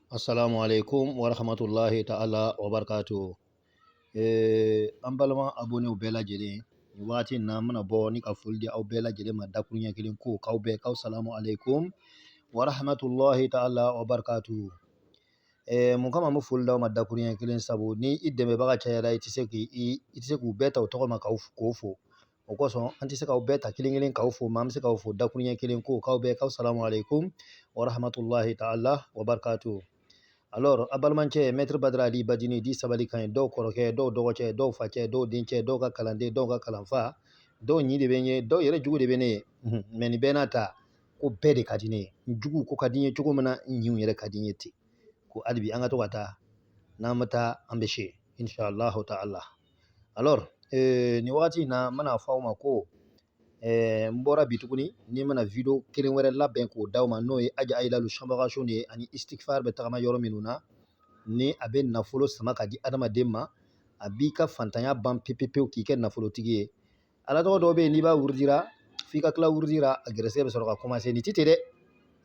Assalamu alaikum wa rahmatullahi ta'ala wa barakatuh. An balima abonnéw bɛɛ lajɛlen, nin waati in na an bɛna bɔ ni ka foli di aw bɛɛ lajɛlen ma dakuruɲɛ kelen ko k'aw bɛɛ k'aw salamu alaikum wa rahmatullahi ta'ala wa barakatuh. Mun kama an bɛ foli d'aw ma dakuruɲɛ kelen? Sabu ni i dɛmɛbaga cayara, i tɛ se k'u bɛɛ ta u tɔgɔ ma k'aw k'o fo. O kosɔn an tɛ se k'aw bɛɛ ta kelen kelen k'aw fo, mɛ an bɛ se k'aw fo dakuruɲɛ kelen ko k'aw bɛɛ k'aw salamu alaikum wa rahmatullahi ta'ala wa barakatuh. Alors, a balimakɛ Maître Badara Ali Badini di sabali kan ye, dɔw kɔrɔkɛ, dɔw dɔgɔcɛ, dɔw facɛ, dɔw dencɛ, dɔw ka kalanden, dɔw ka kalanfa, dɔw ɲi de bɛ n ye, dɔw yɛrɛ jugu de bɛ ne ye. Mɛ nin bɛɛ n'a ta, ko bɛɛ de ka di ne ye. N juguw ko ka di n ye cogo min na, n ɲinw yɛrɛ ka di n ye ten. Ko hali bi an ka to ka taa, n'an bɛ taa, an bɛ se, inshallah ta'ala. Alors, nin wagati in na, n bɛna fɔ aw ma ko n bɔra bi tuguni ni n bɛna video kelen wɛrɛ labɛn k'o d'aw ma, n'o ye Aja Ayilalu Sanbagaso de ye, ani istikfar bɛ tagama yɔrɔ minnu na, ni a bɛ nafolo sama ka di adamaden ma, a b'i ka fantanya ban pewu pewu k'i kɛ nafolotigi ye. Ala tɔgɔ dɔw bɛ yen, n'i b'a wurudira, f'i ka tila wurudira, a gɛrɛsɛgɛ bɛ sɔrɔ ka commencer. Nin ti ten dɛ,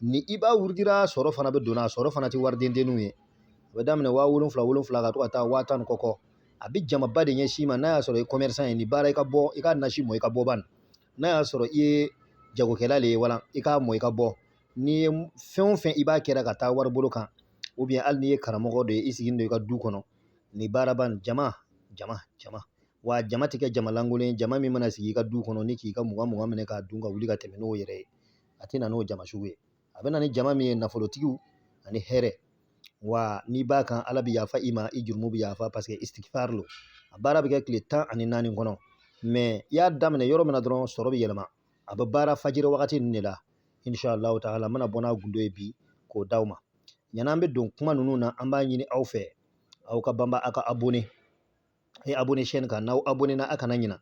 ni i b'a wurudira, sɔrɔ fana bɛ donna. A sɔrɔ fana tɛ wari dendenninw ye, a bɛ daminɛ 7000 7000 ka to ka taa 10,000 ni kɔ. A bɛ jamaba de ɲɛsin i ma. N'a y'a sɔrɔ i ye commerçant ye, nin baara i ka bɔ, i ka nasi mɔ, i ka bɔ ban. N'a y'a sɔrɔ i ye jagokɛla le ye, wala i k'a mɔ, i ka bɔ. N'i ye fɛn o fɛn i b'a kɛra ka taa wari bolo kan, ou bien hali n'i ye karamɔgɔ de ye, i sigilen don i ka du kɔnɔ, nin baaraba nin, jama jama jama, wa jama tɛ kɛ jama lankolon ye. Jama min mana sigi i ka du kɔnɔ ni k'i ka mugan mugan minɛ k'a dun ka wuli ka tɛmɛ n'o yɛrɛ ye, a tɛ na n'o jama sugu ye. A bɛ na ni jama min ye, nafolotigiw ani hɛrɛ. Wa n'i b'a kan, Ala bɛ yafa i ma, i jurumu bɛ yafa, parce que istikfar lo. A baara bɛ kɛ tile 14 kɔnɔ, mɛ i y'a daminɛ yɔrɔ min na dɔrɔn, sɔrɔ bɛ yɛlɛma. A bɛ baara fajiri wagati ninnu de la, inshallah ta'ala. N bɛna bɔ n'a gundo ye bi k'o d'aw ma. Yan'an bɛ don kuma ninnu na, an b'a ɲini aw fɛ, aw ka banba aw ka abonné, a ye abonné chaîne kan. N'aw abonné na, a kana ɲina,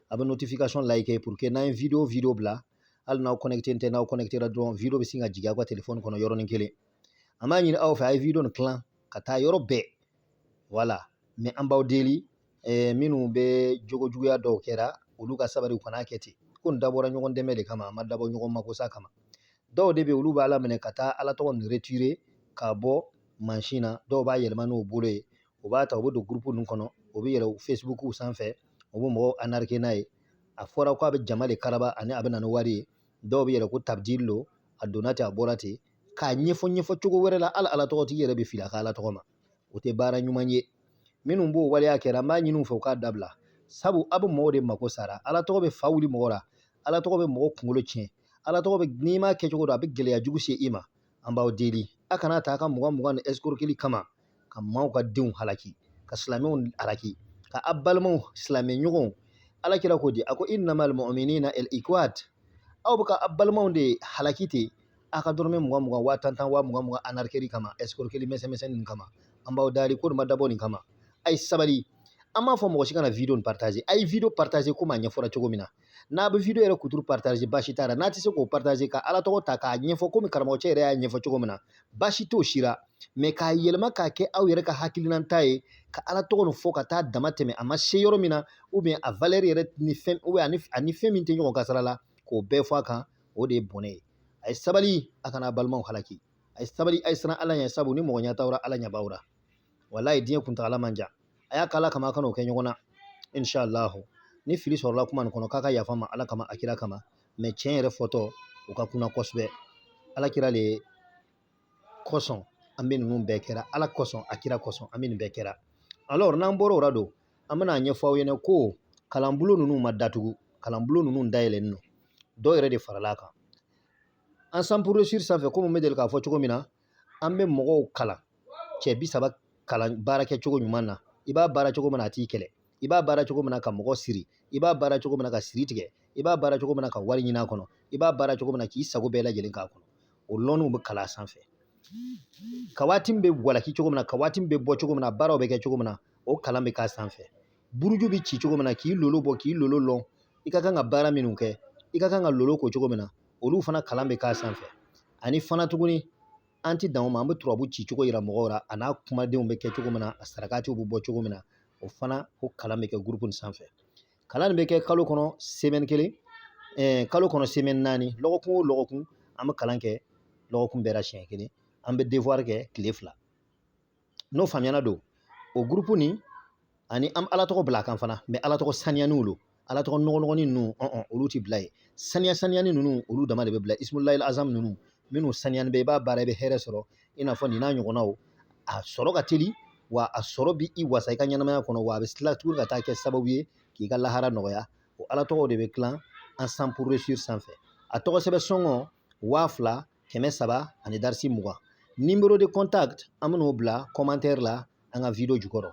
a bɛ notification like pour que n'an ye vidéo bila, hali n'aw connecté tɛ, n'aw connecté la dɔrɔn, vidéo bɛ sin ka jigin aw ka téléphone kɔnɔ yɔrɔnin kelen. An b'a ɲini aw fɛ, a ye vidéo nin tilan ka taa yɔrɔ bɛɛ, wala. Mɛ an b'aw deli, minnu bɛ jogo juguya dɔw kɛra, olu ka sabali, u kana kɛ ten. Ko nin dabɔra ɲɔgɔn dɛmɛ de kama, a ma dabɔ ɲɔgɔn makosa kama. Dɔw de bɛ, olu b'a laminɛ ka taa Ala tɔgɔ nin retirer ka bɔ mansin na. Dɔw b'a yɛlɛma n'o bolo ye, u b'a ta, u bɛ don groupe ninnu kɔnɔ, u bɛ yɛlɛ Facebook sanfɛ, u bɛ mɔgɔw arnaquer n'a ye. A fɔra ko a bɛ jama de karaba ani a bɛ na ni wari ye. Dɔw bɛ yɛlɛ ko tabdil lo, a donna ten, a bɔra ten, k'a ɲɛfɔ ɲɛfɔ cogo wɛrɛ la. Hali Ala tɔgɔtigi yɛrɛ bɛ fili a ka Ala tɔgɔ ma. O tɛ baara ɲuman ye. Minnu b'o waleya kɛra, an b'a ɲini u fɛ u k'a dabila, sabu a bɛ mɔgɔw de mako sara. Ala tɔgɔ bɛ fa wuli mɔgɔ la, Ala tɔgɔ bɛ mɔgɔ kunkolo tiɲɛ, Ala tɔgɔ bɛ, n'i m'a kɛ cogo dɔn, a bɛ gɛlɛya jugu se i ma. An b'aw deli, a kana ta a ka mugan mugan ni escroquerie kama ka maaw ka denw halaki, ka silamɛw halaki, ka a balimaw silamɛ ɲɔgɔnw. Ala kira ko di, a ko innamal mu'minina al ikwat. Aw bɛ ka a balimaw de halaki ten, a ka dɔrɔmɛ mugan mugan, 10,000 tan, 20,000 20 arnaquerie kama, escroquerie misɛnmisɛnnin ninnu kama. An b'aw dari ko nin ma dabɔ nin kama. A ye sabali. An m'a fɔ mɔgɔ si kana vidéo nin partager. A ye vidéo partager komi a ɲɛfɔra cogo min na. N'a bɛ vidéo yɛrɛ kuturu partager, baasi t'a la. N'a tɛ se k'o partager, ka Ala tɔgɔ ta k'a ɲɛfɔ komi karamɔgɔcɛ yɛrɛ y'a ɲɛfɔ cogo min na, baasi t'o si la. Mɛ k'a yɛlɛma k'a kɛ aw yɛrɛ ka hakilinata ye, ka Ala tɔgɔ nin fɔ ka taa dama tɛmɛ a ma se yɔrɔ min na, ou bien a valeur yɛrɛ ni fɛn, ou bien ani fɛn min tɛ ɲɔgɔn ka sira la, k'o bɛɛ fɔ a kan, o de ye bɔnɛ ye. A ye sabali, a kana balimaw halaki. A ye sabali, a ye siran Ala ɲɛ, sabu ni mɔgɔ ɲɛ t'aw la, Ala ɲɛ b'aw la. Walayi, diɲɛ kuntagala man jan. A y'a k'Ala kama, a kana o kɛ ɲɔgɔn na, inshallah. Ni fili sɔrɔla kuma nin kɔnɔ, k'a ka yafa ma Ala kama, a kira kama. Mɛ tiɲɛ yɛrɛ fɔtɔ, o ka kunna kosɛbɛ. Ala kira le kosɔn an bɛ ninnu bɛɛ kɛra, Ala kosɔn, a kira kosɔn, an bɛ nin bɛɛ kɛra. Alors, n'an bɔra o la don, an bɛna ɲɛfɔ aw ɲɛna ko kalanbulon ninnu ma datugu, kalanbulon ninnu dayɛlɛnnen don, dɔw yɛrɛ de farala a kan. Ensemble pour réussir sanfɛ, komi n bɛ deli k'a fɔ cogo min na, an bɛ mɔgɔw kalan, cɛ 30 kalan baara kɛcogo ɲuman na. I b'a baara cogo min na, a t'i kɛlɛ. I b'a baara cogo min na ka mɔgɔ siri, i b'a baara cogo min na ka siri tigɛ, i b'a baara cogo min na ka wari ɲini a kɔnɔ, i b'a baara cogo min na k'i sago bɛɛ lajɛlen k'a kɔnɔ, o lɔnniw bɛ kalan a sanfɛ. Ka waati min bɛ walaki cogo min na, ka waati min bɛ bɔ cogo min na, baaraw bɛ kɛ cogo min na, o kalan bɛ k'a sanfɛ. Buruju bɛ ci cogo min na, k'i lolo bɔ, k'i lolo lɔn, i ka kan ka baara minnu kɛ, i ka kan ka lolo ko cogo min na, olu fana kalan bɛ k'a sanfɛ. Ani fana tuguni, an ti dan o ma, an bɛ turabu ci cogo yira mɔgɔw la, a n'a kumadenw bɛ kɛ cogo min na, a sarakatiw bɛ bɔ cogo min na, o fana o kalan bɛ kɛ groupe nin sanfɛ. Kalan nin bɛ kɛ kalo kɔnɔ semaine kelen, kalo kɔnɔ semaine 4, lɔgɔkun o lɔgɔkun an bɛ kalan kɛ, lɔgɔkun bɛɛ la siɲɛ kelen. An bɛ devoir kɛ tile 2. N'o faamuyana don o gurupu nin, ani an ala tɔgɔ bila a kan fana, mais ala tɔgɔ saniyaniw lo. Ala tɔgɔ nɔgɔnɔgɔnin ninnu, olu ti bila yen. Saniya saniyani ninnu, olu dama de bɛ bila. Ismulayil azam ninnu, minnu saniyani bɛ, i b'a baara, i bɛ hɛrɛ sɔrɔ, i n'a fɔ nin n'a ɲɔgɔnnaw. A sɔrɔ ka teli, wa a sɔrɔ bi i wasa i ka ɲɛnamaya kɔnɔ, wa a bɛ tila tuguni ka taa kɛ sababu ye k'i ka lahara nɔgɔya. O ala tɔgɔw de bɛ tilan ensemble pour réussir sanfɛ. A tɔgɔ sɛbɛn sɔngɔ 2300 ani darisi 20. Numéro de contact, an bɛn'o bila commentaire la an ka vidéo jukɔrɔ.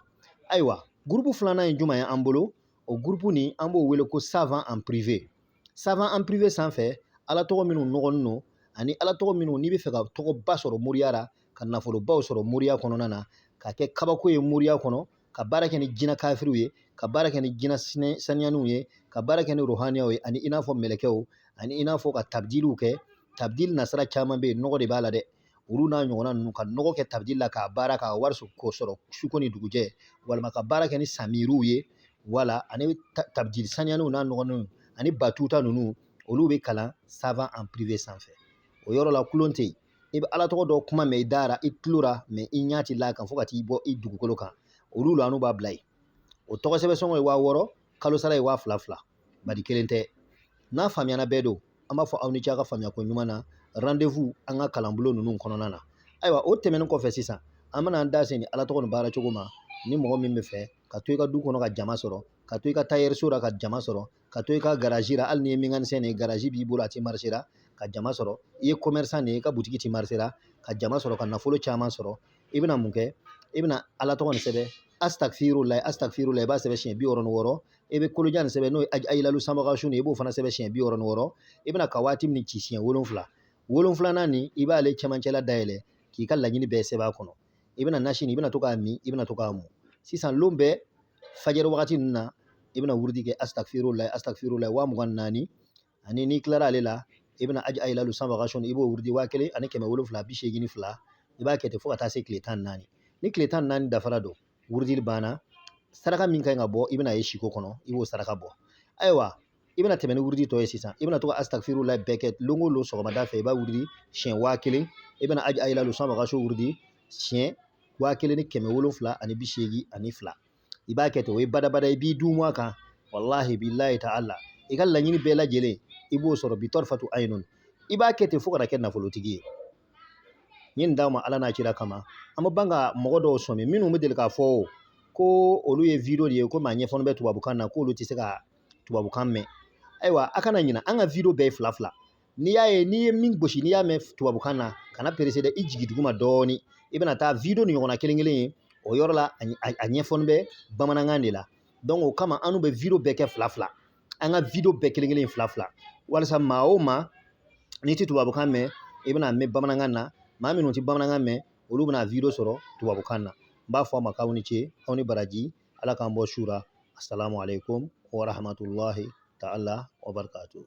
Ayiwa, groupe filanan ye jumɛn ye an bolo? O groupe nin, an b'o wele ko savant en privé. Savant en privé sanfɛ, ala tɔgɔ minnu nɔgɔnin don, ani ala tɔgɔ minnu n'i bɛ fɛ ka tɔgɔba sɔrɔ moriya la, ka nafolobaw sɔrɔ moriya kɔnɔna na, ka kɛ kabako ye moriya kɔnɔ, ka baara kɛ ni jinɛ kafiriw ye, ka baara kɛ ni jinɛ saniyaniw ye, ka baara kɛ ni rohaniyaw ye, ani i n'a fɔ mɛlɛkɛw, ani i n'a fɔ ka tabidiliw kɛ. Tabidili nasira caman bɛ yen, nɔgɔ de b'a la dɛ. Olu n'a ɲɔgɔnna ninnu, ka nɔgɔ kɛ tabidili la k'a baara, k'a wari k'o sɔrɔ suko ni dugujɛ, walima ka baara kɛ ni samiriw ye, wala ani tabidili saniyaniw n'a nɔgɔninw, ani batuta ninnu, olu bɛ kalan savant en privé sanfɛ. O yɔrɔ la, kulon tɛ yen. I bɛ ala tɔgɔ dɔ kuma mɛn i da ra, i tulo ra, mais i ɲɛ ti la kan fo ka t'i bɔ i dugukolo kan. Olu la, n'u b'a bila yen. O tɔgɔ sɛbɛn sɔngɔ ye 6000, kalo sara ye 2000, bari kelen tɛ. N'a faamuyana bɛɛ don, an b'a fɔ aw ni ce a ka faamuya ko ɲuman na. Rendez-vous an ka kalanbulon ninnu kɔnɔna na. Ayiwa, o tɛmɛnen kɔfɛ, sisan an bɛna an da se ni ala tɔgɔ nin baara cogo ma. Ni mɔgɔ min bɛ fɛ ka to i ka du kɔnɔ ka jama sɔrɔ, ka to i ka tailleur la ka jama sɔrɔ, ka to i ka garage la, hali n'i ye mécanicien de ye, garage b'i bolo a ti marcher la, ka jama sɔrɔ, i ye commerçant de ye, i ka butigi ti marcher la, ka jama sɔrɔ, ka nafolo caman sɔrɔ, i bɛna mun kɛ? I bɛna ala tɔgɔ nin sɛbɛn, astagfirulayi, astagfirulayi, i b'a sɛbɛn siɲɛ 66. I bɛ kolojan nin sɛbɛn, n'o ye ayilalu sanbagasu nin, i b'o fana sɛbɛn siɲɛ 66. I bɛna ka waati min ci siɲɛ 7, wolonfilanan nin, i b'ale cɛmancɛla dayɛlɛ k'i ka laɲini bɛɛ sɛbɛn a kɔnɔ. I bɛna nasi nin, i bɛna to k'a min, i bɛna to k'a mun. Sisan lon bɛɛ fajɛri wagati ninnu na, i bɛna wurudi kɛ, astagfirulayi, astagfirulayi, 24000. Ani n'i tilara ale la, i bɛna aji ayilalu sanbagasu, i b'o wurudi 1782. I b'a kɛ ten fo ka taa se tile 14. Ni tile 14 dafara don, wurudili banna, saraka min ka ɲi ka bɔ, i bɛna ye siko kɔnɔ, i b'o saraka bɔ. Ayiwa, i bɛna tɛmɛ ni wurudi tɔ ye. Sisan i bɛna to ka astagfirulayi bɛɛ kɛ lon o lon sɔgɔmada fɛ, i b'a wurudi siɲɛ 1000. I bɛna aji ayilalu sanbagasu wurudi siɲɛ 1782. I b'a kɛ ten, o ye badabada, i b'i dumu a kan. Walahi bilahi ta'ala, i ka laɲini bɛɛ lajɛlen, i b'o sɔrɔ bi tɔrifatu ayinun. I b'a kɛ ten fo ka na kɛ nafolotigi ye. N ye nin d'aw ma ala n'a kira kama. An bɛ ban ka mɔgɔ dɔw sɔmi minnu bɛ deli k'a fɔ ko olu ye vidéo de ye, komi a ɲɛfɔlen bɛ tubabukan na, k'olu tɛ se ka tubabukan mɛn. Ayiwa, a kana ɲina, an ka vidéo bɛɛ ye fila fila. N'i y'a ye, n'i ye min gosi, n'i y'a mɛn tubabukan na, kana perese dɛ, i jigi duguma dɔɔni, i bɛna taa vidéo ni ɲɔgɔnna kelen kelen ye. O yɔrɔ la, a ɲɛfɔlen bɛ bamanankan de la. Donc o kama, an bɛ vidéo bɛɛ kɛ fila fila, an ka vidéo bɛɛ kelen kelen fila fila, walasa maa o maa n'i tɛ tubabukan mɛn, i bɛna mɛn bamanankan na. Maa minnu tɛ bamanankan mɛn, olu bɛna vidéo sɔrɔ tubabukan na. N b'a fɔ aw ma k'aw ni ce, aw ni baraji, ala k'an bɔ su ra. Assalamu alaikum wa rahmatullahi ta'ala wa barakatuh.